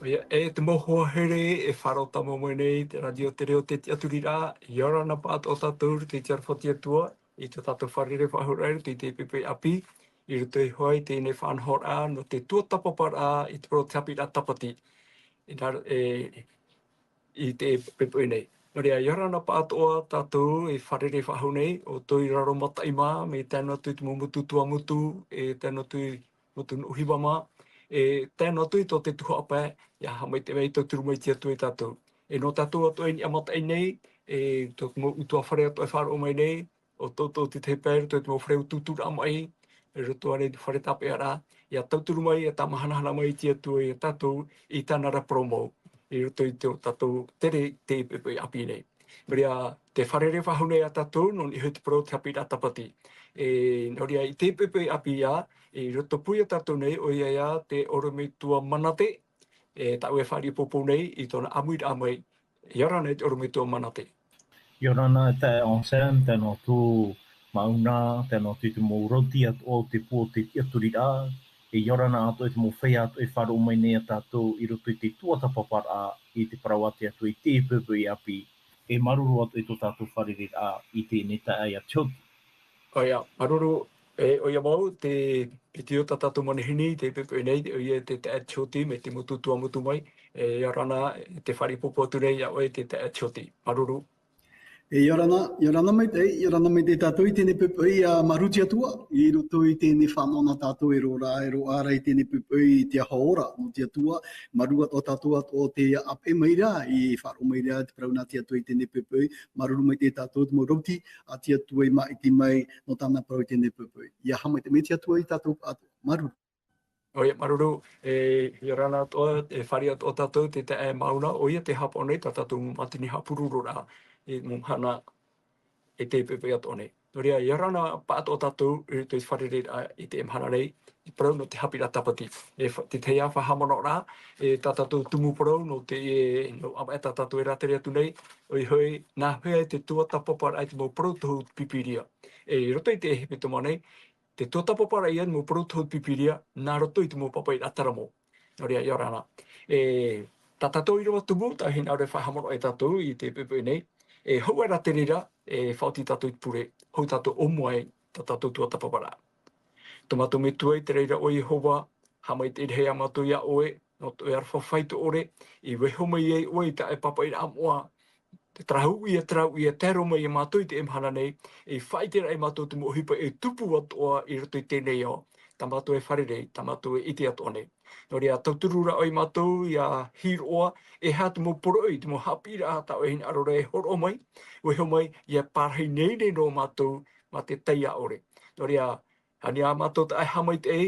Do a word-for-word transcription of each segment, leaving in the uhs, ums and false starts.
E, e te mau hoa here e faʻaroʻo tāmau mai nei te Radio Te Reo o te Tiʻaturiraʻa, ʻia ora na pāʻatoʻa tātou i te aroha o te Atua, i tō tātou fārerei faʻahou ra i te poʻipoʻi ʻāpī, i roto iho ā i teie faʻanahoraʻa nō te tuatāpaparaʻa i te parau o te haʻapiʻiraʻa tāpati. I nā, e, i te poʻipoʻi nei. Nō reira, ʻia ora na pāʻatoʻa tātou e fārerei faʻahou nei, ʻoutou i Raromataʻi mā, mai tae noa atu i te mau motu Tuamotu, e tae noa atu i motu Nuʻuhiva mā, e tae noa atu i tō te tuhaʻa pae, ʻia haʻamaitaʻi mai, tauturu mai te Atua ia tātou. E nō tātou atoʻa i Niʻa Mataʻi nei, e tō te mau ʻutuāfare atoʻa e faʻaroʻo mai nei, ʻo tō, tō te tahi pae i roto i te mau fare utuuturaʻa maʻi, i roto ānei i te fare tāpeʻaraʻa, ʻia tauturu mai, ʻia tāmahanahana mai te Atua ia tātou i tāna ra parau mau, i roto i tō tātou tere i te poʻipoʻi ʻāpī nei. Nō reira, tē fārerei faʻahou nei ā tātou, nō niʻa iho i te parau o te haʻapiʻiraʻa tāpati. E, nō reira, i te poʻipoʻi ʻāpī ā, i rotopū ia tātou nei, ʻoia ïa te ʻorometua Manate, e, tāʻu e fāriʻi poupou nei i tōna ʻāmuiraʻa mai, ʻia ora na i te ʻorometua Manate. ʻIa ora na e taeaʻe Anselme, tae noa atu Mauna, tae noa atu i te mau rauti atoʻa o te pū o te Tiʻaturiraʻa, e ʻia ora na atoʻa i te mau feiā atoʻa e faʻaroʻo mai nei ia tātou i roto i te tuatāpaparaʻa i te parau a te Atua i te poʻipoʻi ʻāpī, e māuruuru atoʻa i tō tātou fārereiraʻa i teie nei taeaʻe ia Tioti. ʻOia, māuruuru, e, ʻoia mau, te piti o tā tātou manihini, te poʻipoʻi nei, ʻoia te taeaʻe Tioti, mai te motu Tuamotu mai, e, ʻia ora na, tē fāriʻi poupou atu nei iā ʻoe te taeaʻe Tioti. Māuruuru. E, ʻia ora na, ʻia ora na maitaʻi, ʻia ora na maitaʻi tātou i teie poʻipoʻi, ʻia māuruuru te Atua, i roto i teie faʻanaho nā tātou e roaʻa ra, e roaʻa ra i teie poʻipoʻi i te aho ora, nō te Atua, māuruuru atoʻa tātou atoʻa o tē ʻāpeʻe mai ra, i faʻaroʻo mai ra te parau nā te Atua i teie poʻipoʻi, māuruuru maitaʻi tātou te mau rauti, a te Atua i māʻiti mai, nō tāna parau i teie poʻipoʻi. ʻIa haʻamaitaʻi mai te Atua ia tātou atoʻa. Māuruuru. ʻOia, māuruuru, e, ʻia ora na atoʻa, e fāriʻi atoʻa tātou te taeaʻe Mauna, ʻoia tē haʻapaʻo nei tā tātou mātini haʻapurororaʻa, e, mau mahana, e te poʻipoʻi atoʻa nei. Nō reira, ʻia ora na pāʻatoʻa tātou, i roto i te fārereiraʻa, i teie mahana nei, i parau nō te haʻapiʻiraʻa tāpati. E fa-, te tahi ā faʻahaʻamanaʻoraʻa, e tā tātou tumu parau, nō te, e, nō ʻāvaʻe tā tātou e rātere atu nei, ʻoia hoʻi, nā hea te tuatāpaparaʻa i te mau parau tohu o te Pīpīria. E, i roto i te hepetoma nei, te tuatāpaparaʻa ïa i te mau parau tohu o te Pīpīria, nā roto i te mau pāpaʻiraʻa taramo. Nō reira, ʻia ora na. E, tā tātou ʻīrava tumu, tā hinaʻaro e faʻahaʻamanaʻo ia tātou i te poʻipoʻi nei, e, hou aʻe rā te reira, e, faʻaoti tātou i te pure, hou tātou ʻōmua ai, tā tātou tuatāpaparaʻa. Tō mātou Metua i te raʻi ra ʻo Iehova, haʻamaitaʻi rahi ā mātou iā ʻoe, nō tō ʻoe aroha faʻaitoito ʻore, i vaiiho mai ai ʻoe i tā ʻoe pāpaʻiraʻa moʻa, te tārahu ʻia, tārahu ʻia, tae roa mai ia mātou i teie mahana nei, e faʻaʻite ra ia mātou te mau ʻohipa e tupu atoʻa i roto i teie nei ao, tā mātou e fārerei, tā mātou e ʻite atoʻa nei. Nō reira, tauturu ra ʻoe ia mātou, ʻia hīroʻa, e aha te mau poroʻi, te mau haʻapiʻiraʻa tā ʻoe hinaʻaro ra e hōroʻa mai, vaiiho mai, ʻia pārahi nei, nei noa mātou, mā te taiā ʻore. Nō reira, ani ā mātou taʻa e haʻamaitaʻi,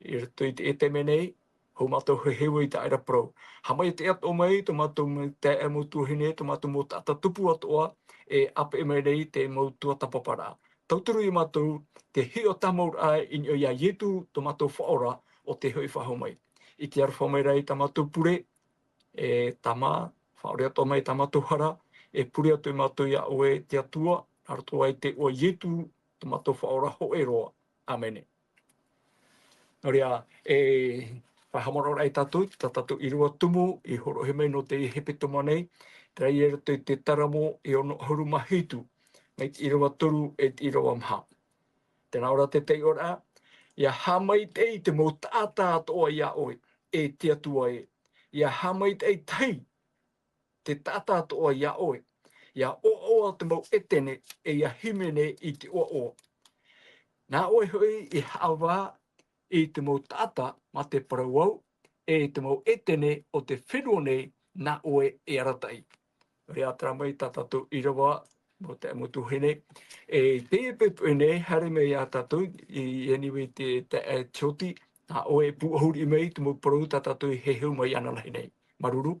i roto i te, e taime nei, hou mātou e heheu i tā ʻoe ra parau. Haʻamaitaʻi atoʻa mai, tō mātou mau taeaʻe mau tuahine, tō mātou mau taʻata tupu atoʻa, e ʻāpeʻe mai nei te mau tuatāpaparaʻa. Tauturu ia mātou, te hiʻo tāmauraʻa i niʻa iā Ietu, tō mātou Faʻaora, ʻo tē hoʻi faʻahou mai. I te aroha mai ra i tā mātou pure, e Tamā, faʻaʻore atoʻa mai tā mātou hara, e pure atu ia mātou iā ʻoe te Atua, nā roto i te iʻoa o Ietu, tō mātou Faʻaora hōʻē roa. ʻĀmene. Nō reira, e faʻahaʻamanaʻo ra ia tātou, tā tātou ʻīrava tumu, i hōroʻahia mai nō te hepetoma nei, terā ïa i roto i te Taramo e ono ʻahuru mā hitu, mai te ʻīrava toru e te ʻīrava maha. Tē nā ʻō ra te taiʻoraʻa, ʻia haʻamaitaʻi te mau taʻata atoʻa iā ʻoe, e te Atua ē. ʻIa haʻamaitaʻi tahi te taʻata atoʻa iā ʻoe. ʻIa ʻoaʻoa te mau ʻētene, e ʻia hīmene i te ʻoaʻoa. Nā ʻoe hoʻi i haʻavā i te mau taʻata mā te parau au, e te mau ʻētene o te fenua nei, nā ʻoe e arataʻi. Nō reira, terā mai tā tātou ʻīrava, mau taeaʻe mau tuahine. E, i teie poʻipoʻi nei, haere mai ia tātou, i, i ani mai te, te, e, Tioti, nā ʻoe e pūʻohu riʻi mai, te mau parau tā tātou e heheu mai ananahi nei. Māuruuru.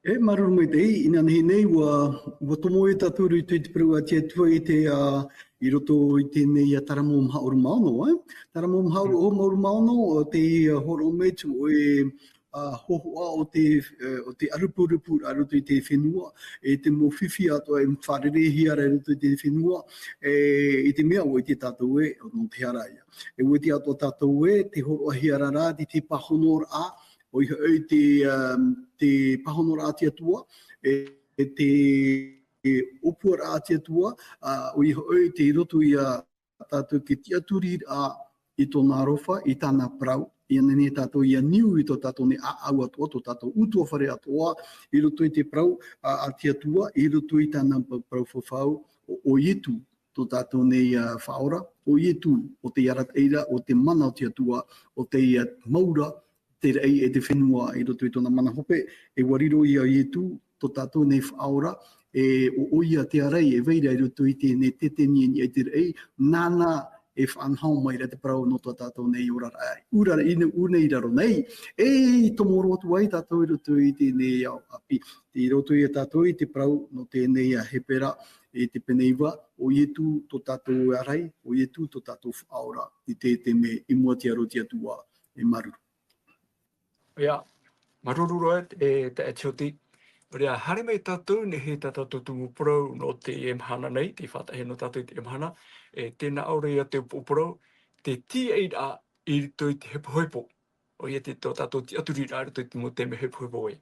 E, māuruuru maitaʻi, inanahi nei, ʻua, ʻua tomo ia tātou i roto i te parau a te Atua i te, ā, i roto i teie nei, ā, Taramo maha ʻahuru mā ono, ē? Taramo maha ʻahuru, Mm. ʻahuru mā ono, ā, tē, ā, hōroʻa mai atu ʻoe, ā, hōhoʻa o te, e, o te ʻarupurupu i roto i te fenua, e te mau fifi atoʻa e fārereihia ra i roto i te fenua, e, i te mea ʻua ʻite tātou ē, nō te aha ia. E ʻua ʻite atoʻa tātou ē, tē hōroʻahia ra ra te, te pāhonoraʻa, ʻoia hoʻi te, um, te pāhonoraʻa a te Atua, e, e te, e ʻōpuaraʻa a te Atua, ā, ʻoia hoʻi tei roto ia tātou te tiʻaturiraʻa i tōna aroha, i tāna parau, ʻia nehenehe tātou ʻia niu i tō tātou nei ʻāʻau atoʻa, tō tātou ʻutuāfare atoʻa, i roto i te parau, ā, a te Atua, i roto i tāna pa-, parau fafau, ʻo, ʻo Ietu, tō tātou nei, ā, Faʻaora, ʻo Ietu, ʻo tei arataʻi ra, ʻo te mana o te Atua, ʻo tei, ā, mau ra, te raʻi e te fenua i roto i tōna mana hope, e ʻua riro ia Ietu, tō tātou nei Faʻaora, e ʻo, ʻoia te ārai e vai ra i roto i teie nei tete niʻa i te raʻi, nāna e faʻanaho mai ra te parau nō tō tātou nei oraraʻa. ʻUra, i ne-, ʻu nei raro nei, e tomo roa atu ai tātou i roto i teie nei ao ʻāpī. I roto ia tātou i te parau nō teie nei, ā, Hepera, i te pene iva, ʻo Ietu tō tātou ārai, ʻo Ietu tō tātou Faʻaora, i te, te mea i mua te aro o te Atua e māuruuru. ʻOia, māuruuru roa e, e, e Tihoti. ʻOia, haere mai tātou, nehenehe tā tātou tumu parau nō teie mahana nei, tei faʻataʻahia nō tātou i teie mahana, e, tē nā ʻō ra ia te upoʻo parau, te tīaʻiraʻa i roto i te hepohepo. ʻOia te tō tātou tiʻaturiraʻa i roto i te mau taime hepohepo ē.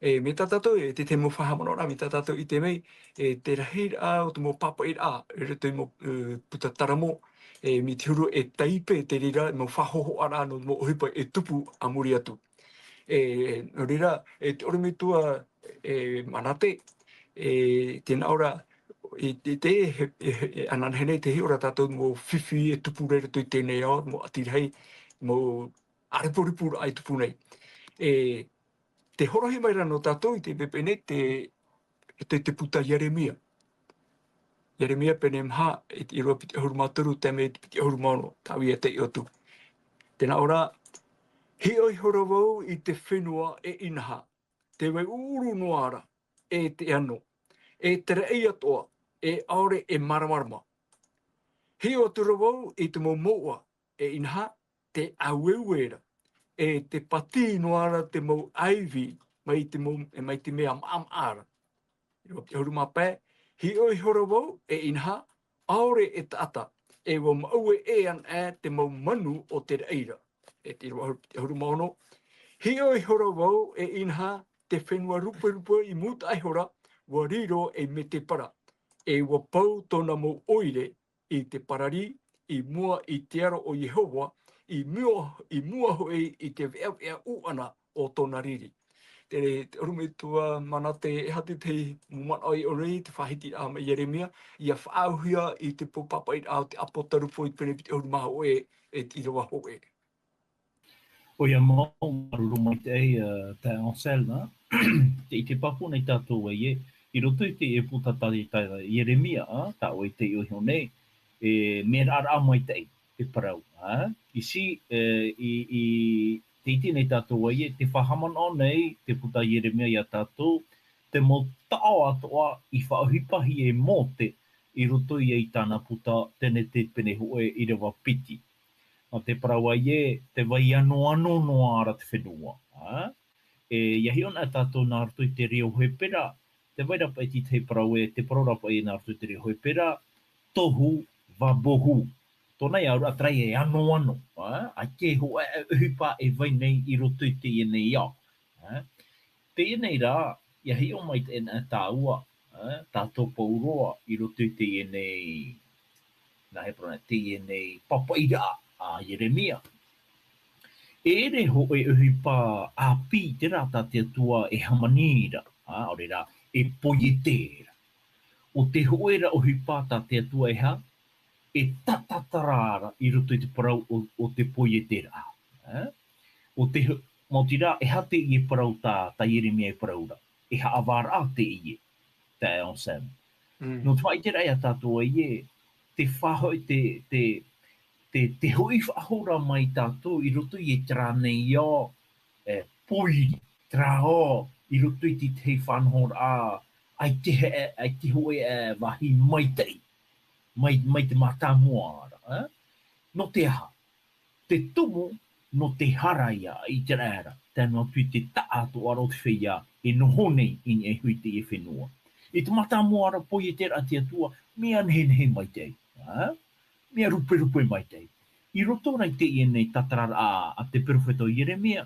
E, mai tā tātou, e, te, te mau faʻahaʻamanaʻoraʻa, mai tā tātou i ʻite mai, e, te rahiraʻa o te mau pāpaʻiraʻa, i roto i mau, e, puta taramo, e, mai te huru e taipe te reira, mau faʻahōhoʻaraʻa nō te mau ʻohipa e tupu a muri atu. E, nō reira, e, te ʻorometua, e, Manate, e, tē nā ʻō ra, i te, te, he, he, he, ananahi nei, tē hiʻo ra tātou mau fifi e tupu ra i roto i teie nei ao, mau ʻati rahi, mau ʻarupurupu raʻa e tupu nei. E, tē hōroʻahia mai ra nō tātou i teie poʻipoʻi nei te, te, te puta Ieremia. Ieremia pene maha, e te ʻīrava piti ʻahuru mā toru, tae mai te piti ʻahuru mā ono, tāʻu ia tei ʻō atu. Tē nā ʻō ra, hiʻo ihora vau i te fenua e inaha, tē vai ʻuʻuru noa ra, e te ʻano, e te raʻi atoʻa, e ʻaore e māramarama. Hiʻo atu ra vau i te mau mouʻa, e inaha, tē ʻaueue ra, e tē pātī noa ra te mau ʻaivi mai te mau, e mai te mea maʻamaʻa ra. ʻĪrava piti ʻahuru mā pae, hiʻo ihora vau, e inaha, ʻaore e taʻata, e ʻua māueue ana ʻē te mau manu o te raʻi ra. E te ʻīrava piti ʻahuru mā ono, hiʻo ihora vau, e inaha, te fenua ruperupe i mūtaʻa ihora, ʻua riro ei mētēpara, e ʻua pau tōna mau ʻoire, i te pararī, i mua i te aro o Iehova, i mua, i mua hoʻi i te veʻaveʻa ʻūʻana o tōna riri. Te, te ʻorometua Manate, e aha te, te mau manaʻo i ʻō nei, te faʻahitiraʻa mai Ieremia, ʻia faʻaauhia i te pū pāpaʻiraʻa o te ʻApotarupo i te pene piti ʻahuru mā hōʻē, e te ʻīrava hōʻē. ʻOia mau, māuruuru maitaʻi, ā, taeaʻe Anselme, ā. Tē ʻite pāpū nei tātou ē, i roto i te puta tā, tā Ieremia, ā, tā ʻoe i taiʻo iho nei, e, mea raʻaraʻa maitaʻi te parau, ā. ʻIsi, e, i, i, tē ʻite nei tātou ē, tē faʻahaʻamanaʻo nei te puta Ieremia ia tātou, te mau taʻo atoʻa i faʻaʻohipahia e Mōte i roto ia i tāna puta, teie te pene hōʻē ʻīrava piti. Nō te parau ē, tē vai ʻanoʻano noa ra te fenua, ā? E, ʻia hiʻo na tātou nā roto i te reo Hepera, tē vai ra paʻi te tahi parau ē, te parau ra paʻi nā roto i te reo Hepera, tohu vavohu. Tōna auraʻa terā e ʻanoʻano, ā? ʻAita e hōʻē ʻohipa e vai nei i roto i teie nei ao, ā? Teie nei rā, ʻia hiʻo mai te, e, tāua, ā, tātou pauroa i roto i teie nei, nā he parau, teie nei pāpaʻiraʻa a Ieremia. E ʻere hōʻē ʻohipa ʻāpī terā tā te Atua e hāmani ra, ā, ʻaore rā, e poiete ra. ʻO te hōʻē ra ʻohipa tā te Atua e ha-, e tatarata ra i roto i te parau o, o te poieteraʻa, ā? ʻO te ho-, maoti rā, e aha teie parau tā, tā Ieremia e parau ra? E haʻavāraʻa teie, taeaʻe Anselme. Mm. Nō te faʻaʻiteraʻa ia tātou ē, te faʻahoʻi, te, te, te, te hoʻi faʻahou ra mai tātou i roto i terā nei ao, e, pōiri, terā ao, i roto i te, te faʻanahoraʻa, ʻaita e, ʻaita e hōʻē, e, vāhi maitaʻi, mai, mai te mātāmua ra, ā? Nō te aha? Te tumu nō te hara ia i te raʻa ra. tae noa atu i te taʻatoʻaraʻa o te feiā e noho nei i niʻa iho i teie fenua. I te mātāmua ra, poieteraʻa te Atua, mea nehenehe maitaʻi, ā? Mea ruperupe maitaʻi. I roto rā i teie nei tātararaʻa a te perofeta o Ieremia,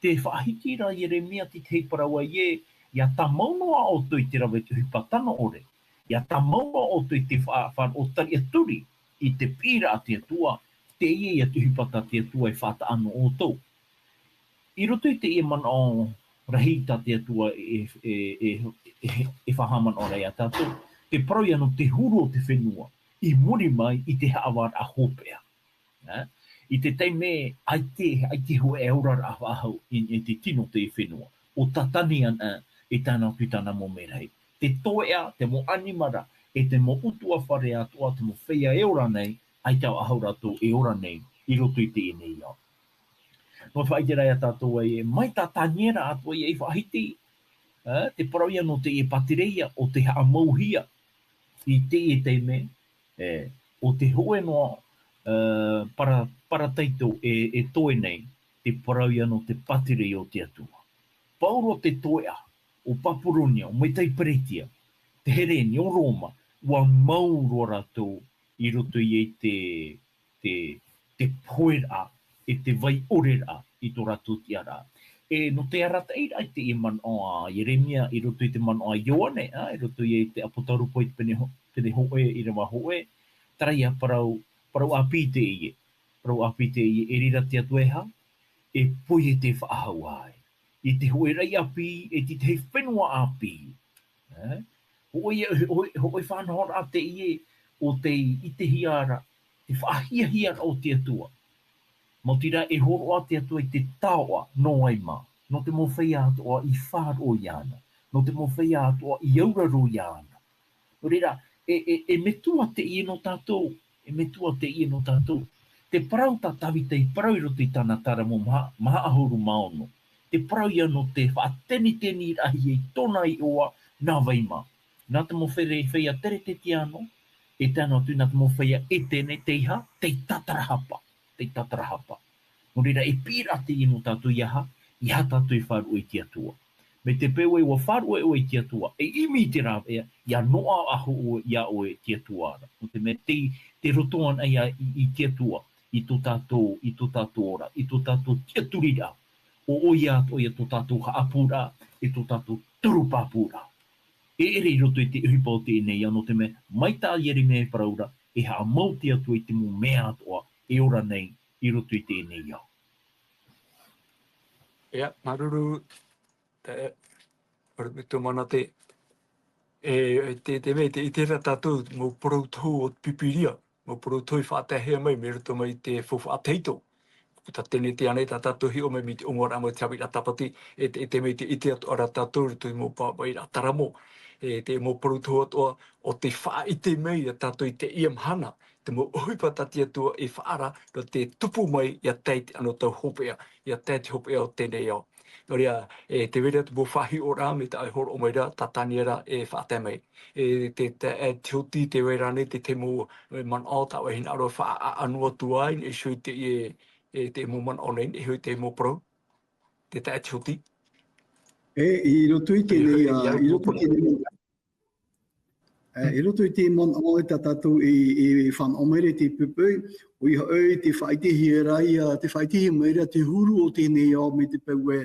tē faʻahiti ra Ieremia i te tahi parau ē, ʻia tāmau noa ʻoutou i te rave i te ʻohipa tano ʻore. ʻIa tāmau noa ʻoutou i te fa-, faʻaroʻo tariʻaturi i te piʻiraʻa a te Atua, teie ïa te ʻohipa tā te Atua e faʻataʻa noa ʻoutou. I roto i teie manaʻo rahi tā te Atua e, e, e, e, e faʻahaʻamanaʻo ra ia tātou, te parau ïa nō te huru o te fenua, i muri mai i te haʻavāraʻa hopeʻa. Ā? I te taime ʻaita, ʻaita hōʻē oraraʻa faʻahou i, i te tino o te fenua, ʻo Tātania anaʻe e tae noa atu i tāna mau merahi. Te toeʻa, te mau ʻanimara, e te mau ʻutuāfare atoʻa, te mau feiā e ora nei, ʻaita faʻahou rātou e ora nei i roto i teie nei ao. Nō te faʻaʻite ra ia tātou ē, mai tā Taniera atoʻa ïa i faʻahiti, ā, te parau ïa nō teie pātireia ʻo tē haʻamauhia i teie taime, e, ʻo te hōʻē noa, ā, para-, parataito e, e toe nei, te parau ïa nō te pātireia o te Atua. Pauroa te toeʻa o Papuronia, ʻo maitaʻi Peretia, te Hereni, ʻo Roma, ʻua mau roa rātou i roto i te, te, te poheraʻa, e te vai ʻoreraʻa i tō rātou tiʻaraʻa. E, nō te arataʻiraʻa i teie manaʻo a Ieremia, i roto i te manaʻo a Ioane, ā, i roto i te ʻApotarupo i te pene ho-, pene hōʻē, ʻīrava hōʻē, terā ïa parau, parau ʻāpī teie. Parau ʻāpī teie, e reira te Atua e hā, e poiete faʻahou ai. I te hōʻē raʻi ʻāpī, e te tahi fenua ʻāpī. Ā? Hōʻē, hōʻē, hōʻē faʻanahoraʻa teie ʻo tei ʻitehia ra te faʻahiahiaraʻa o te Atua. Maoti rā e hōroʻa te Atua i te taoʻa nō ai mā, nō te mau feiā atoʻa i faʻaroʻo iāna, nō te mau feiā atoʻa i auraro iāna. Nō reira, e, e, e metua teie nō tātou, e metua teie nō tātou. Te parau tā Tāvita i parau i roto i tāna Taramo maha, maha ʻahuru mā ono. Te parau ïa nō te faʻateniteniraʻahia i tōna iʻoa nā vai mā. Nā te mau feiā, feiā Keretetiano, e tae noa atu nā te mau feiā Etene, tei hā, tei tātarahapa, tei tātarahapa. Nō reira, e piʻiraʻa teie nō tātou ʻia hā, ʻeiaha tātou e faʻaruʻe i te Atua. Mai te peu ē ʻua faʻaruʻe ʻoe i te Atua, e ʻimi i te rāveʻa, ʻia noaʻa hoʻi ʻoe iā ʻoe te Atua ra. Nō te mea tei, tei roto anaʻe ïa i, i te Atua, i tō tātou, i tō tātou ora, i tō tātou tiʻaturiraʻa. ʻO, ʻoia atoʻa ïa tō tātou haʻapūraʻa, e tō tātou toru pāpūraʻa. E ʻere i roto i te ʻohipa o teie nei ao, nō te mea, mai tā Ieremia e parau ra, e haʻamau te Atua i te mau mea atoʻa e ora nei i roto i teie nei ao. ʻIa, māuruuru, te, māuruuru tō mana te, e, e te, te mea, te, i terā tātou mau parau tohu o te Pīpīria, mau parau tohu i faʻataehia mai, mai roto mai i te faufaʻa tahito. Ko tā Tenete anaʻe tā tātou hiʻo mai, mai te ʻōmuaraʻa mai te haʻapiʻiraʻa Tāpati, e te, e te mea i te, i te ʻite atoʻa ra tātou, i roto i te mau pāpaʻiraʻa Taramo, e te mau parau tohu atoʻa, ʻo tē faʻaʻite mai ia tātou i teie mahana, te mau ʻohipa tā te Atua e faʻaara, nō te tupu mai, ʻia tae i te anotau hopeʻa, ʻia tae i te hopeʻa o teie nei ao. Nō reira, e tē vai ra te mau faʻahiʻoraʻa, mai tā ʻoe e hōroʻa mai ra, tā Taniera e faʻatae mai. E te, te, e te hoti tē vai ra ānei te, te mau, e, manaʻo tā ʻoe e hinaʻaro e faʻaʻano atu ai, i niʻa iho i te, e, e te mau manaʻo nei, i niʻa iho i te mau parau. Te tae te hoti. E, i roto i teie nei, ā, i roto i teie nei, e, i roto i te manaʻo e tā tātou i, i fānaʻo mai ra i te poʻipoʻi, ʻoia hoʻi te faʻaʻitehia ra ïa, te faʻaʻitehia mai ra te huru o teie nei ao mai te peu ē,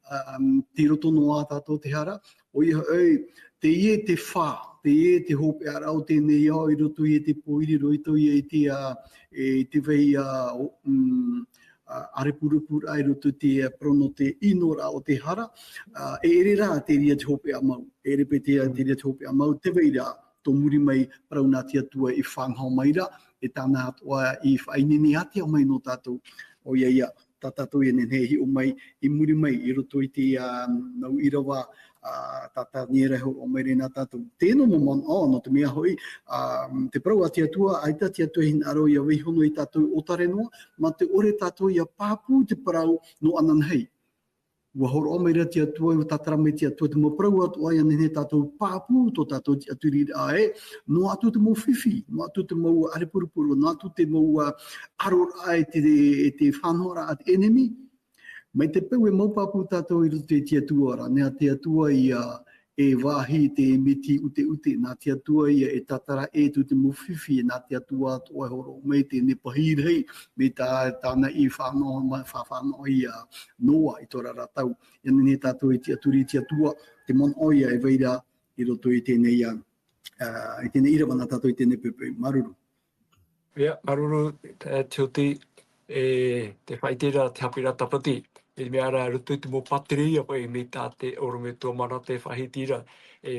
ā, um, tei roto noa tātou te hara, ʻoia hoʻi, teie te fā, teie te hopeʻaraʻa o teie nei ao i roto i te pōiri roito ïa i te, ā, i te vai, ā, o, mm, ā, ʻārepurepuraʻa i roto i te, ā, parau nō te ʻinoraʻa o te hara, ā, e ʻere rā te reira te hopeʻa mau, e ʻere paʻi te, ā, te reira te hopeʻa mau, tē vai ra, tō muri mai, parau nā te Atua i fānaʻo mai ra, e tāna atoʻa i faʻaineinehia mai nō tātou, ʻoia ïa, tā tātou e nehenehe e hiʻo mai, i muri mai, i roto i te, ā, mau ʻīrava, ā, tā Taniera e hōroʻa mai ra nā tātou. Teie noa mau manaʻo, nō te mea hoʻi, ā, te parau a te Atua, ʻaita te Atua e hinaʻaro ʻia vaiiho noa ia tātou ʻōtare noa, mā te ʻore tātou ʻia pāpū te parau nō ananahi. ʻUa hōroʻa mai ra te Atua, ʻua tātara mai te Atua, te mau parau atoʻa ʻia nehenehe tātou pāpū tō tātou tiʻaturiraʻa ē, noa atu te mau fifi, noa atu te mau ʻārepurepuraʻa, noa atu te mau, ā, ʻaroraʻa e te, e te fānaʻoraʻa a te ʻenemi, Mai te peu e mau pāpū tātou i roto i te Atua ra, nā te Atua ia e vāhi te miti ʻuteʻute, nā te Atua ia e tātara e tū te mau fifi, nā te Atua atoʻa e hōroʻa mai te nehenehe pahī rahi, mai tā, tāna i fānaʻo, ma-, fa-, fānaʻo ia Noa i tō rātou. Ia nehenehe tātou e tiʻaturi i te Atua, te manaʻo ia e vai ra i roto i teie, ā, ā, i teie ʻīrava nā tātou i teie poʻipoʻi. Māuruuru. Ia, māuruuru, e, Tioti, e, tē faʻaʻite ra te haʻapiʻiraʻa tāpati. I te mea ra, i roto i te mau pātireia paʻi, mai tā te ʻorometua Manate e faʻahiti ra, e,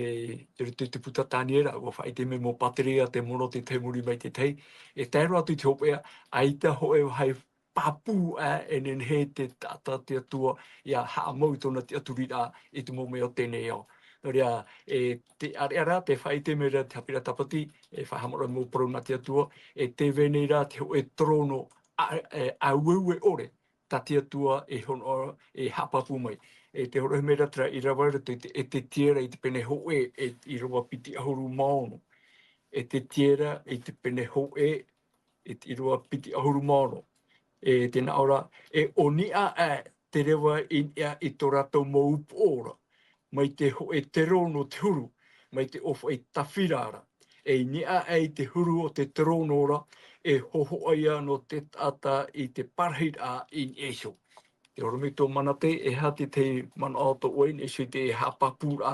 i roto i te puta Taniera, ʻua faʻaʻite mai mau pātireia, te mono, te tahi, muri mai te tahi. E tae roa atu i te hopeʻa, ʻaita hōʻē vāhi pāpū, ā, e nehenehe te taʻata a te Atua ia haʻamau i tōna tiʻaturiraʻa i te mau mea o teie nei ao. Nō reira, e, te ʻāreʻa ra, tē faʻaʻite mai ra te haʻapiʻiraʻa tāpati, e faʻahaʻamanaʻo mau parau nā te Atua, e tē vai nei ra te hōʻē terōno ā, e, ʻaueue ʻore, tā te Atua e hono, e haʻapāpū mai. E tē hōroʻahia mai ra terā ʻīrava i roto i te Ezetiera i te pene hōʻē, e ʻīrava piti ʻahuru mā ono. Ezetiera i te pene hōʻē, e te ʻīrava piti ʻahuru mā ono. E tē nā ʻō ra, e ʻōniʻa aʻe te reva i niʻa i tō rātou mau upoʻo ra, mai te hōʻē terōno te huru, mai te ʻōfaʻi tāfira ra. E i niʻa aʻe i te huru o te terōno ra, e hōhoʻa ia nō te taʻata i te parahiraʻa i niʻa iho. Te ʻorometua Manate, e aha te tahi manaʻo atoʻa i niʻa iho i te haʻapāpūraʻa,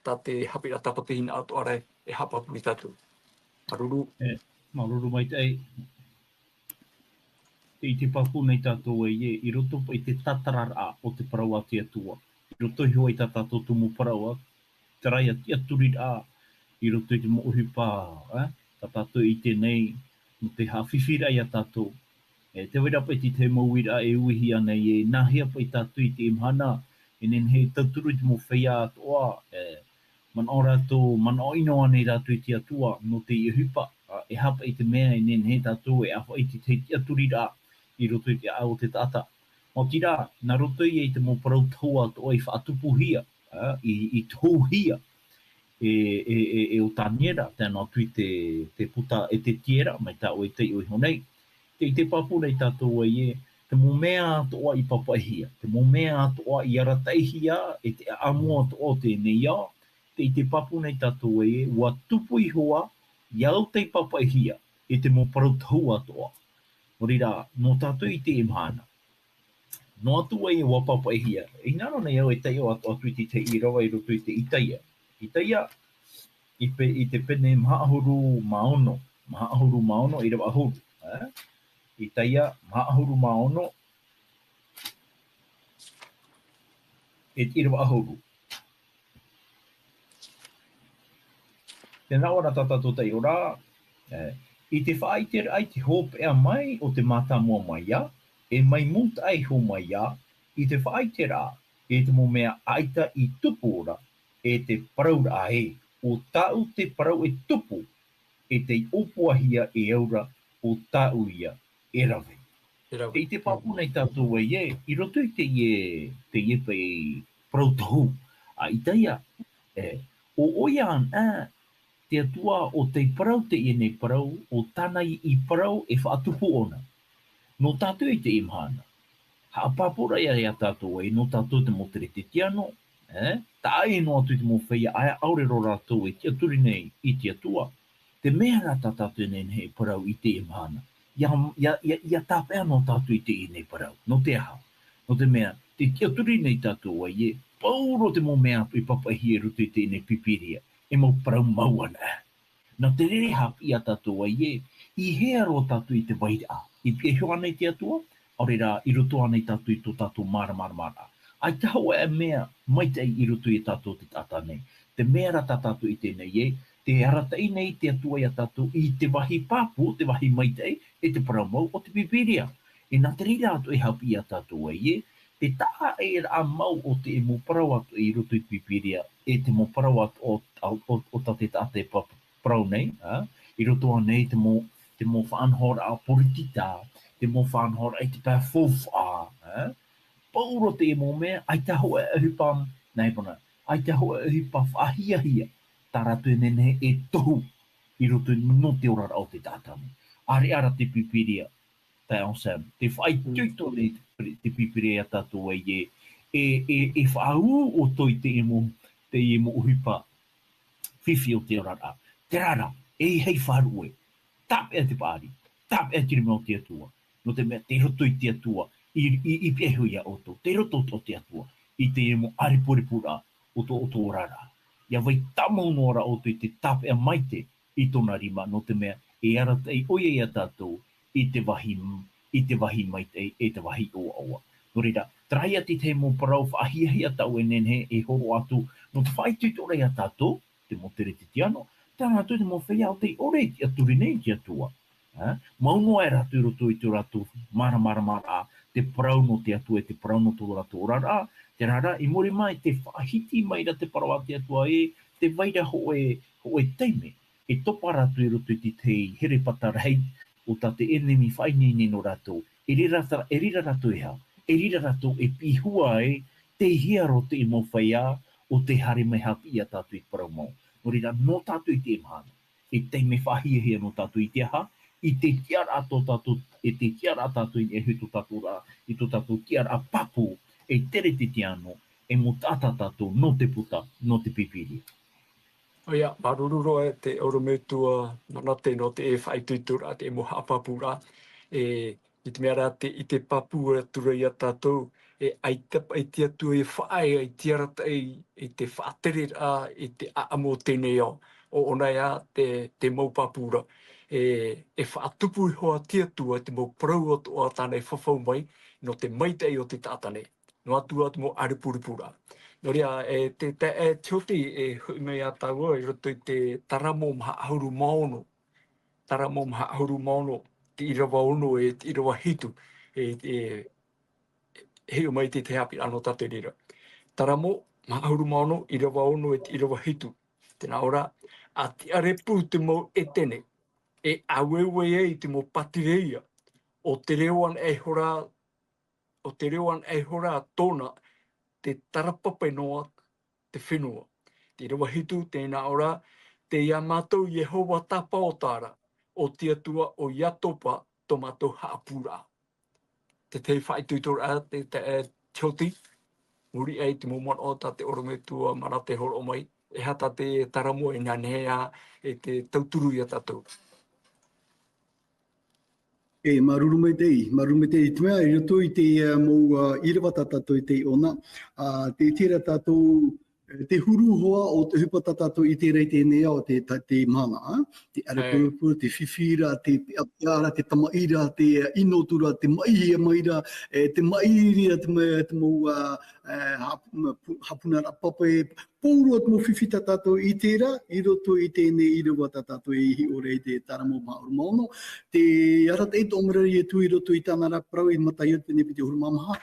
tā te haʻapiʻiraʻa tāpati hinaʻaro atoʻa ra e haʻapāpū ia tātou. Māuruuru. E, māuruuru maitaʻi. Tē ʻite pāpū nei tātou ē, i roto paʻi i te tātararaʻa o te parau a te Atua. I roto iho i tā tātou tumu parau, terā ia tiʻaturiraʻa, i roto i te mau ʻohipa, ā, tā tātou e ʻite nei, nō te haʻafifiraʻa ia tātou. E, tē vai ra paʻi te tahi mau uiraʻa e uihia nei, e, nāhea paʻi tātou i teie mahana, e nehenehe e tauturu i te mau feiā atoʻa, e, manaʻo rātou, manaʻo ʻino ānei rātou i te Atua, nō teie ʻohipa, ā, e aha paʻi te mea e nehenehe tātou e ʻāfaʻi i te tahi tiʻaturiraʻa i roto i te ʻāʻau o te taʻata. Maoti rā, nā roto ia i te mau parau tahua atoʻa i faʻatupuhia, ā, i, i tohuhia, e, e, e, e ʻo Taniera, tae noa atu i te, te puta Ezetiera, mai tā ʻoe i taiʻo iho nei. Tē ʻite pāpū nei tātou ē, te mau mea atoʻa i papaʻihia, te mau mea atoʻa i arataʻihia, e te ʻāʻamu atoʻa o teie nei ao, tē ʻite pāpū nei tātou ē, ʻua tupu iho ā, ʻia au tei papaʻihia, e te mau parau tahua atoʻa. Nō reira, nō tātou i teie mahana. Noa atu ē ʻua papaʻihia. E hinaʻaro nei au e taiʻo atu, atu i te tahi ʻīrava i roto i te Itaia. Itaia, i pe-, i te pene maha ʻahuru mā ono. Maha ʻahuru mā ono, ʻīrava ʻahuru. Ā? Itaia, maha ʻahuru mā ono. E te ʻīrava ʻahuru. Tē nā ʻō ra tā tātou taiʻoraʻa, e, i te faʻaʻiteraʻa i te hopeʻa mai o te mātāmua mai ā, e mai mūtaʻa iho mai ā, i te faʻaʻiteraʻa, e te mau mea ʻaita i tupu ra, e te parauraʻa ē, ʻo tāʻu te parau e tupu, e tei ʻōpuahia e au ra, ʻo tāʻu ia e rave. E rave. Tē ʻite pāpū nei tātou ē, i roto i teie, teie paʻi parau tohu, ā, Itaia, e, ʻo, ʻo ia ana, te Atua ʻo tei parau teie nei parau, ʻo tāna i, i parau e faʻatupu ʻōna. Nō tātou i teie mahana. Haʻapāpūraʻa ia, ia tātou ē, nō tātou te mau Kerisetiano, e, taʻa ʻē noa atu i te mau feiā ʻaore roa rātou e tiʻaturi nei i te Atua. Te mea rā tā tātou e nehenehe e parau i teie mahana. ʻIa, ʻia, ʻia, ʻia tāpeʻa noa tātou i teie nei parau. Nō te aha? Nō te mea, tē tiʻaturi nei tātou ē, pauroa te mau mea atoʻa i papaʻihia i roto i teie nei Pīpīria, e mau parau mau ana. Nā te reira e haʻapiʻi ia tātou ē, i hea roa tātou i te vairaʻa, i pihaʻi iho ānei te Atua, ʻaore rā, i roto ānei tātou i tō tātou māramaramaraʻa. ʻAita hōʻē mea maitaʻi i roto ia tātou te taʻata nei. Te mea rā tā tātou i ʻite nei ē, tē arataʻi nei te Atua ia tātou i te vāhi pāpū, te vāhi maitaʻi, e te parau mau o te Pīpīria. E nā te reira atoʻa e haʻapiʻi ia tātou ē, te taʻaʻēraʻa mau o te mau parau atoʻa i roto i te Pīpīria, e te mau parau atoʻa o, o, o, o tā te taʻata e pa-, parau nei, ā, i roto ānei te mau, te mau faʻanahoraʻa poritita, te mau faʻanahoraʻa i te pae faufaʻa, ā, pauroa te mau mea, ʻaita hōʻē ʻohipa, nā ʻō na, ʻaita hōʻē ʻohipa faʻahiahia, tā rātou e nehenehe e tohu i roto nō te oraraʻa o te taʻata nei. ʻĀreʻa rā te Pīpīria, taeaʻe Sam, tē faʻaitoito nei te te pīpīria ia tātou ai ē, e, e, e faʻaū ʻoutou i teie mau, teie mau ʻohipa fifi o te oraraʻa. Terā rā, e hei faʻaruʻe, tāpeʻa te paʻari, tāpeʻa te rima o te Atua, nō te mea tei roto i te Atua, i, i, i pīhaʻi iho ia ʻoutou, tei roto o te Atua, i teie mau ʻārepurepuraʻa o tō, o tō oraraʻa. ʻIa vai tāmau noa rā ʻoutou i te tāpeʻa maitaʻi i tōna rima, nō te mea, e arataʻi ʻoia ia tātou i te vāhi, i te vāhi maitaʻi, e te vāhi ʻoaʻoa. Nō reira, terā ia te tahi mau parau faʻahiahia tāʻu e nehenehe e hōroʻa atu, nō te faʻaitoitoraʻa ia tātou, te mau teretetiano, terā atu te mau feiā ʻo tei ʻore i tiʻaturi nei i te Atua. Ā, mau noa e rātou i roto i tō rātou māramarama, te parau nō te Atua, e te parau nō tō rātou oraraʻa, terā rā, i muri mai te faʻahiti mai ra te parau a te Atua ē, tē vai ra hōʻē, hōʻē taime, e topa rātou i roto i te tahi herepata rahi, ʻo tā te ʻenemi faʻaineine nō rātou, e rira, e rira rātou e hā, e rira rātou e piʻihia ai, tei hea roa te mau feiā, ʻo tē haere mai haʻapiʻi ia tātou i te parau mau. Nō reira, nō tātou i teie mahana, e taime faʻahiahia nō tātou i te aha, i te tiʻaraʻa tō tātou, i te tiʻaraʻa tātou i niʻa iho i tō tātou ra, i tō tātou tiʻaraʻa pāpū, e teretetiano, e mau taʻata tātou nō te puta, nō te pīpīria. ʻOia, māuruuru roa e te ʻorometua Manate nō te faʻaitoitoraʻa, te mau haʻapāpūraʻa, e, i te mea rā te, i te pāpū atu ra ia tātou, e, ʻaita paʻi te Atua e faʻaea i te arataʻi, i te faʻatereraʻa, i te ʻaʻamu o teie nei ao. ʻO ʻōna ia te, te mau pāpū ra. E, e faʻatupu iho ā te Atua, te mau parau atoʻa tāna e fafau mai, nō te maitaʻi o te taʻata nei. Noa atu ā te mau ʻārepurepuraʻa. Nō reira, e, te, te, e, te hoti, e, hoʻi mai ā tāua, i roto i te Taramo maha ʻahuru mā ono. Taramo maha ʻahuru mā ono, te ʻīrava ono, e, te ʻīrava hitu, e, e, e hiʻo mai te, te haʻapiʻiraʻa nō tātou i reira. Taramo maha ʻahuru mā ono, ʻīrava ono, e te ʻīrava hitu. Tē nā ʻō ra, ʻa tiʻa rā pū te mau ʻētene, e ʻāueue ai te mau pātireia, ʻo te reo anaʻe ihora, ʻo te reo anaʻe ihora tōna, te tarapape noa te fenua. Te ʻīrava hitu, tē nā ʻō ra, tei ia mātou Iehova tāpaʻo ra, ʻo te Atua ʻo Iakoba tō mātou haʻapūraʻa. Te tahi faʻaitoitoraʻa, te, te, e, te hoti, muri aʻe i te mau manaʻo tā te ʻorometua Manate e hōroʻa mai, e aha tā te Taramo e nehenehe ā e te tauturu ia tātou. E, māuruuru maitaʻi, māuruuru maitaʻi, i te mea, i roto i te, e, mau, a, ʻīrava tā tātou i taiʻo na, a, tē ʻite ra tātou, e, te huru hoʻi o te ʻohipa tā tātou i ʻite ra i teie nei ao, te, tā, te mahana, a? Te ʻārepurepuraʻa, te fifi ra, te peʻapeʻa ra, te tamaʻi ra, te, e, ʻino atu ra, te maʻihia mai ra, e, te maʻiri ra, te ma-, te mau, a, e, hap-, ma-, pu-, hapunaraʻa pape, Pauroa te mau fifi tā tātou i ʻite ra, i roto i teie nei ʻīrava tā tātou e hiʻo ra i te Taramo maha ʻahuru mā ono. Te arataʻi atoʻa mai ra Ietu i roto i tāna ra parau i Mataio pene piti ʻahuru mā maha.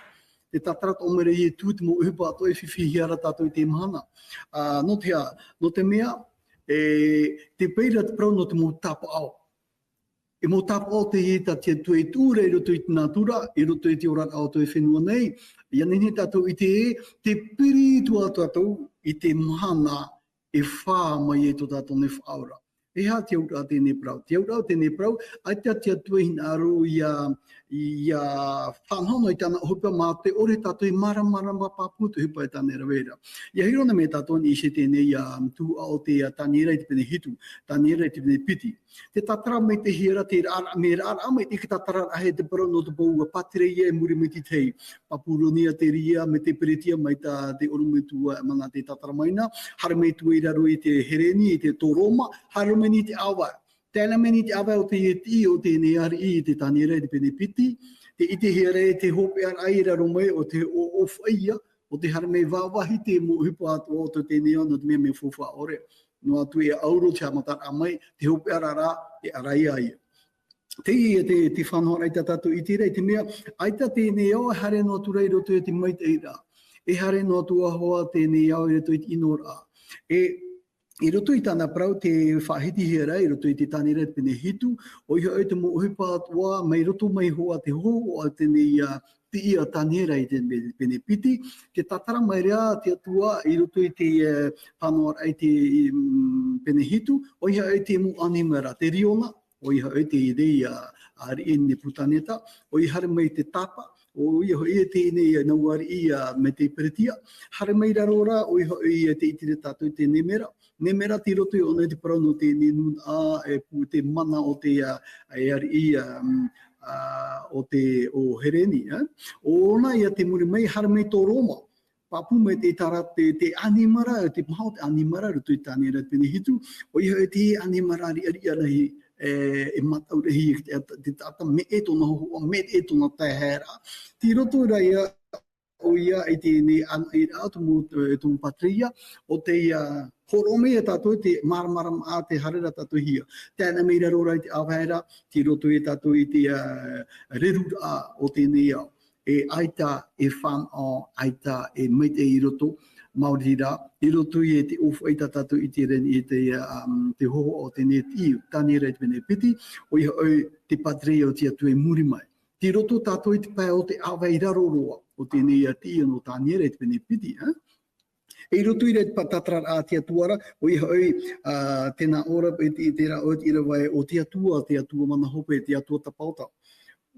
Te tātara atoʻa mai ra Ietu te mau ʻohipa atoʻa e fifihia ra tātou i teie mahana. A, nō te aha, nō te mea, e, tē vai ra te parau nō te mau tāpaʻo. E mau tāpaʻo teie tā te Atua e tuʻu ra i roto i te nātura, i roto i te oraraʻa o te fenua nei. ʻIa nehenehe tātou i ʻite, tē piri atu ā tātou i te mahana e fā mai ai tō tātou nei Faʻaora. E aha te auraʻa o teie parau? Te auraʻa o teie parau, ʻaita te Atua i hinaʻaro ʻia, ʻia faʻanahonaho i tāna ʻohipa mā te ʻore tātou e māramarama pāpū te ʻohipa e tāna e rave ra. ʻIa hiʻo na mai tātou i niʻa i teie nei, ā, tuhaʻa o te, ā, Taniera i te pene hitu, Taniera i te pene piti. Te tātara maitaʻi ra, te rā-, mea rāraʻa maitaʻi te tātara ra, e te parau nō te mau pātireia i muri mai i te tahi. Papuronia, Tiria, Mede Peretia, mai tā te ʻorometua Manate e tātara mai na, haere mai atu i raro i te Hereni, i te, tō Roma, haere mai i te ʻāvae. Tae mai i te ʻāvae o te tiʻi o teie nei ariʻi i te Taniera i te pene piti, tē ʻitehia ra te hopeʻa i raro mai o te ʻo-, ʻōfaʻi, ʻo tē haere mai vāvāhi te mau ʻohipa atoʻa o teie nei ao, nō te mea mea faufaʻa ʻore. Noa atu e ʻauro te haʻamataraʻa mai, te hopeʻa ra, e ʻaraʻi ia. Teie te, te faʻanahoraʻa tā tātou i ʻite ra, i te mea, ʻaita teie nei ao e haere noa atu ra i roto i te maitaʻiraʻa. E haere noa atu hoʻi teie nei ao i roto i te ʻinoraʻa. E, i roto i tāna parau tē faʻahitihia ra, i roto i te Taniera pene hitu, ʻoia hoʻi te mau ʻohipa atoʻa, mai roto mai hoʻi te hōhoʻa o teie nei, ā, tiʻi a Taniera i te pe-, pene piti, tē tātara mai ra te Atua i roto i te, e, faʻanahoraʻa i te, mm, pene hitu, ʻoia hoʻi te mau ʻānimara, te riona, ʻoia hoʻi te, te, ā, ariʻi Nepukaneta, ʻoia haere mai te tapa, ʻoia hoʻi e teie nei, ā, nā ʻō ariʻi, ā, mai te Peretia. Haere mai raro rā, ʻoia hoʻi e te ʻite ra tātou i te nemera. Nemera tei roto i ʻōna i te parau nō teie nei nūnaʻa, e pū te mana o te, ā, e ariʻi, ā, ā, o te, o Hereni, ā. ʻO ʻōna ia tei muri mai, haere mai tō Roma. Pāpū mai te, tā rā te, te ʻanimara, te maha o te ʻanimara, roto i Taniera pene hitu, ʻoia hoʻi te ʻanimara riʻariʻa rahi, e, e mataʻu rahi, te, te taʻata meʻe tōna hōhoʻa, meʻe tōna taeaʻe. Tei roto rā ia, ʻoia i teie nei ʻanaʻanaraʻa tumu, e, tumu pātireia, ʻo tei, ā, hōroʻa mai ia tātou te māramarama ā tē haere ra tātou hia. Tae noa mai raro rā i te ʻāvae ra, tei roto ia tātou i te, ā, reruraʻa o teie nei ao. E ʻaita e fānaʻo, ʻaita e maitaʻi i roto, maori rā, i roto i te ʻōfaʻi tā tātou i te reni, i te, um, te hōhoʻa o teie nei tiʻi, Taniera i te pene piti, ʻoia hoʻi te pātireia o te Atua i muri mai. Tei roto tātou i te pae o te ʻāvae i raro roa, o teie nei tiʻi nō Taniera i te pene piti, ā? E i roto i te pātatararaʻa a te Atua ra, ʻoia hoʻi, ā, tē nā ʻō ra, i te, i te rā, ʻo te ʻīrava ē, ʻo te Atua, te Atua mana hope, te Atua tapaota.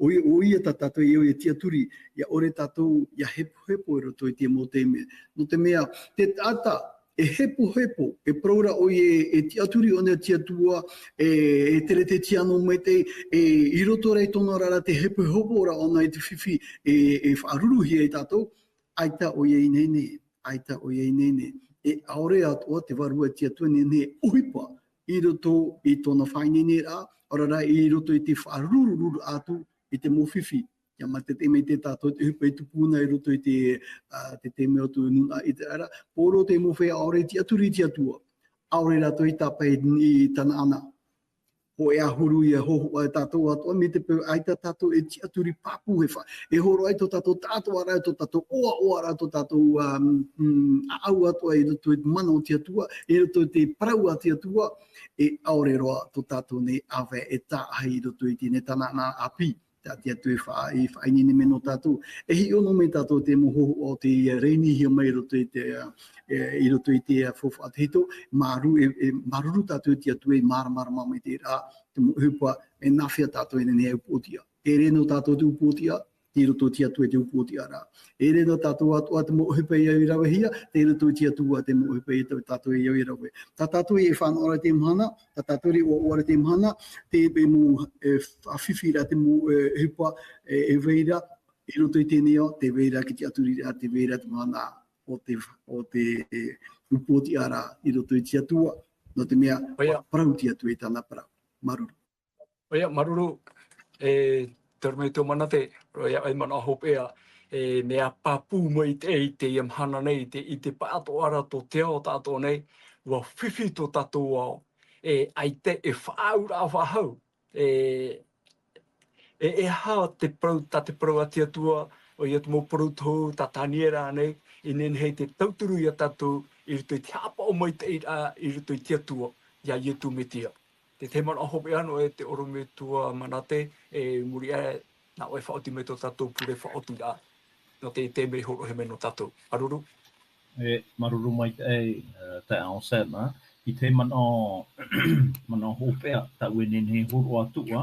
ʻOia, ʻoia tā tātou e au e tiʻaturi, ʻia ʻore tātou, ʻia hepohepo i roto i te mau taime. Nō te mea, te taʻata, e hepohepo, e parau ra ʻoia e, e tiʻaturi ʻōna i te Atua, e, e tere te tiano maitaʻi, e, i roto rā i tōna oraraʻa te hepoheporaʻa ʻōna i te fifi, e, e faʻaruruhia ia tātou, ʻaita ʻoia i nehenehe, ʻaita ʻoia i nehenehe. E ʻaore atoʻa te Vārua a te Atua e nehenehe e ʻohipa i roto i tōna faʻaineineraʻa, ʻaore rā i roto i te faʻarururaʻa atu i te mau fifi. ʻIa maitaʻi mai tātou te ʻohipa i tupu na i roto i te, ā, te taime o tō nūnaʻa ʻĪteraʻera. Paulo tei mau feiā ʻaore i tiʻaturi i te Atua. ʻAore rātou i tāpae i Tanaana. Hōʻē ʻahuru ia hōhoʻa e tātou atoʻa, mai te peu ʻaita tātou e tiʻaturi pāpū e fa-, e hōroʻa i tō tātou taʻatoʻaraʻa, tō tātou ʻoaʻoaraʻa, tō tātou, um, um, ʻāʻau atoʻa i roto i te mana o te Atua, i roto i te parau a te Atua, e ʻaore roa tō tātou nei ʻāvae e taʻahi i roto i teie nei Tanaana ʻāpī. Tā te Atua e fa-, e faʻaineine mai nō tātou. E hiʻo noa mai tātou te mau hōhoʻa o tei reinihia mai i roto i te, e, i roto i te, e, faufaʻa tahito, māuruuru, e, e, māuruuru tātou i te Atua e māramarama mai te reira, te mau ʻohipa, e nāfea tātou e nehenehe e upoʻotiʻa. Tei reira nō tātou te upoʻotiʻa, tei roto i te Atua te upoʻotiʻa ra. E reira nō tātou atoʻa te mau ʻohipa e au i ravehia, tei roto i te Atua te mau ʻohipa e tātou e au i rave. Tā tātou e fānaʻo ra i teie mahana, tā tātou e ʻoaʻoa ra i teie mahana, te, te mau, e, faʻafifi ra te mau, e, ʻohipa, e, e vai ra, i roto i teie nei ao, tē vai ra te tiʻaturiraʻa, tē vai ra te mahana o te, o te, e, upoʻotiʻa ra i roto i te Atua, nō te mea, ʻoia, ʻua parau te Atua i tāna parau. Māuruuru. ʻOia, māuruuru, e, te ʻorometua Manate, ʻoia, e manaʻo hopeʻa, e, mea pāpū maitaʻi i teie mahana nei, i te, i te pae atoʻa ra tō te ao taʻatoʻa nei, ʻua fifi tō tātou ao, e, ʻaita e faʻaauraʻa faʻahou, e, e, e aha te parau, tā te parau a te Atua, ʻoia te mau parau tohu, tā Taniera nei, i nehenehe te tauturu ia tātou, i roto i te haʻapaʻo maitaʻiraʻa, i roto i te Atua, iā Ietu Metia. Te tahi manaʻo hopeʻa nō ʻoe te ʻorometua Manate, e, i muri aʻe, nā ʻoe e faʻaoti mai tō tātou pure faʻaotiraʻa. Nō te, te mea i hōroʻahia mai nō tātou. Māuruuru. E, māuruuru maitaʻi, e, taeaʻe Sam, ā. I te manaʻo, manaʻo hopeʻa, tāʻu e nehenehe e hōroʻa atu, ā,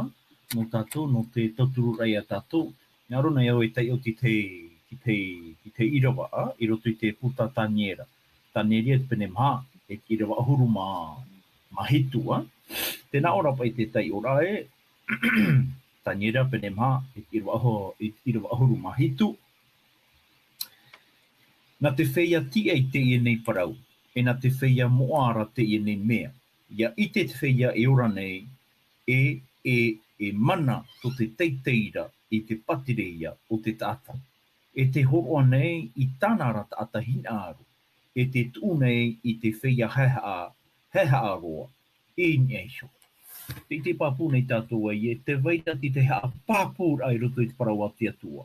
nō tātou, nō te tautururaʻa ia tātou. Nā ʻō nei au e taiʻo i te, i te, i te ʻīrava, ā, i roto i te puta Taniera. Taniera te pene maha, e te ʻīrava ʻahuru mā, mā hitu, ā. Tē nā ʻō ra paʻi te taiʻoraʻa ē, Taniera pene maha, e te ʻīrava ʻahu-, e te ʻīrava ʻahuru mā hitu. Nā te feiā tiʻa i teie nei parau, e nā te feiā moʻa ra teie nei mea. ʻIa ʻite te feiā e ora nei, e, e, e mana tō te teitei ra i te pātireia o te taʻata. E tē hōroʻa nei i tāna ra taʻata hinaʻaro, e tē tuʻu nei i te feiā haehaʻa, haehaʻa roa, i niʻa iho. Tē ʻite pāpū nei tātou ē, e tē vai ra te, te haʻapāpūraʻa i roto i te parau a te Atua.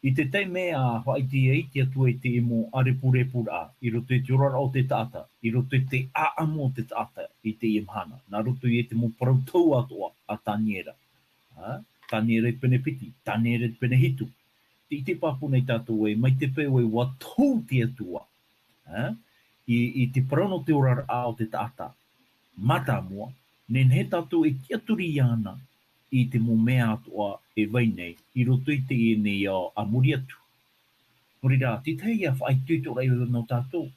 I te taime ʻa faʻaʻite ai te Atua i te mau ʻārepurepuraʻa, i roto i te oraraʻa o te taʻata, i roto i te ʻāʻamu o te taʻata i teie mahana, nā roto i te mau parau tohu atoʻa a Taniera. Ā, Taniera i te pene piti, Taniera i te pene hitu. Tē ʻite pāpū nei tātou ē, mai te peu ē ʻua tohu te Atua, ā, i, i te parau nō te oraraʻa o te taʻata, mātāmua, nehenehe tātou e tiʻaturi iāna, i te mau mea atoʻa e vai nei, i roto i teie nei ao a muri atu. Nō reira, te tahi ia faʻaitoitoraʻa nō tātou,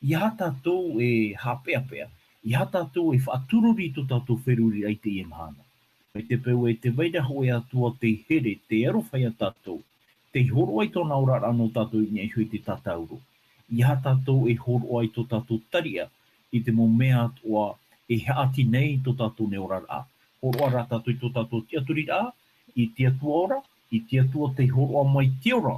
ʻeiaha tātou e haʻapeʻapeʻa, ʻeiaha tātou e faʻatururu i tō tātou feruriraʻa i teie mahana. Mai te peu ē tē vai ra hōʻē atu ā tei here, tei aroha ia tātou, tei hōroʻa i tōna oraraʻa nō tātou i niʻa iho i te tātauro. ʻEiaha tātou e hōroʻa i tō tātou tariʻa, i te mau mea atoʻa e haʻati nei i tō tātou nei oraraʻa. Hōroʻa rā tātou i tō tātou tiʻaturiraʻa, i te Atua ora, i te Atua tei hōroʻa mai te ora.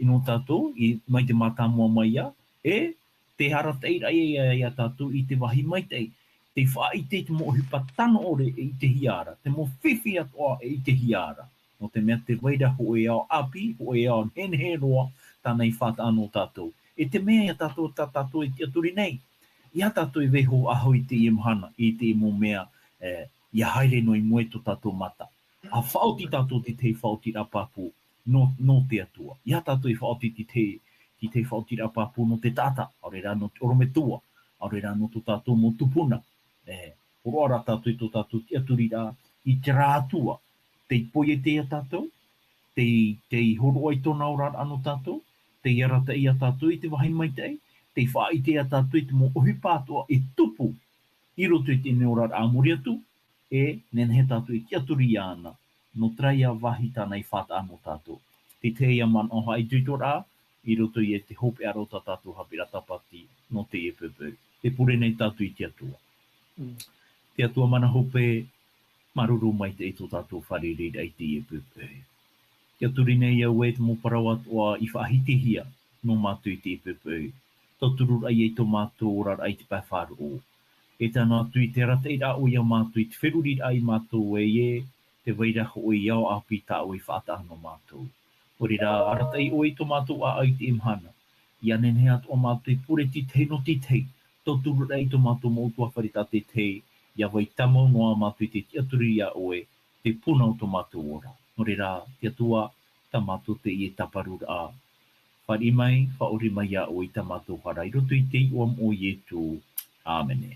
I nō tātou, i, mai te mātāmua mai ā, e te arataʻiraʻa ia, ia tātou i te vāhi maitaʻi, tei faʻaʻite i te mau ʻohipa tano ʻore e ʻitehia ra, te mau fifi atoʻa e ʻitehia ra. Nō te mea tē vai ra hōʻē ao ʻāpī, hōʻē ao nehenehe roa, tāna i faʻataʻa nō tātou. E te mea ia tātou, tā tātou e tiʻaturi nei, ʻeiaha tātou e vaiiho faʻahou i teie mahana, i teie mau mea, e, ʻia haere noa i mua i tō tātou mata. ʻA faʻaoti tātou i te tahi faʻaotiraʻa pāpū nō, nō te Atua. ʻEiaha tātou e faʻaoti i te tahi, te tahi faʻaotiraʻa pāpū nō te taʻata, ʻaore rā nō te ʻorometua, ʻaore rā nō tō tātou mau tupuna. E, hōroʻa rā tātou i tō tātou tiʻaturiraʻa i terā Atua, tei poiete ia tātou, tei, tei hōroʻa i tōna oraraʻa nō tātou, tei arataʻi ia tātou i te vāhi maitaʻi, tei faʻaʻite ia tātou i te mau ʻohipa atoʻa e tupu i roto i teie nei oraraʻa a muri atu, e nehenehe tātou e tiʻaturi iāna, nō terā ia vāhi tāna i faʻataʻa nō tātou. Te tahi ia manaʻo faʻaitoitoraʻa, i roto ia i te hopeʻa ra o tā tātou haʻapiʻiraʻa tāpati nō teie poʻipoʻi. Tē pure nei tātou i te Atua. Mm. Te Atua mana hope, māuruuru maitaʻi tō tātou fārereiraʻa i teie poʻipoʻi. Tiʻaturi nei au ē te mau parau atoʻa i faʻahitihia nō mātou i teie poʻipoʻi. Tautururaʻa ia i tō mātou oraraʻa i te pae faʻaroʻo. E tae noa atu i te arataʻiraʻa ʻoe ia mātou i te feruriraʻa ia mātou ē, ē, tē vai ra hōʻē ao ʻāpī tā ʻoe i faʻataʻa nō mātou. Nō reira, arataʻi ʻoe i tō mātou ʻāʻau i teie mahana. ʻIa nehenehe atoʻa mātou e pure te tahi nō te tahi, tautururaʻa i tō mātou mau ʻutuāfare tātaʻitahi, ʻia vai tāmau noa mātou i te tiʻaturi ia ʻoe, te puna o tō mātou ora. Nō reira, te Atua, tā mātou teie tāparuraʻa. Fāriʻi mai, faʻaʻore mai ia ʻoe i tā mātou hara, i roto i te iʻoa o Ietu. ʻĀmene.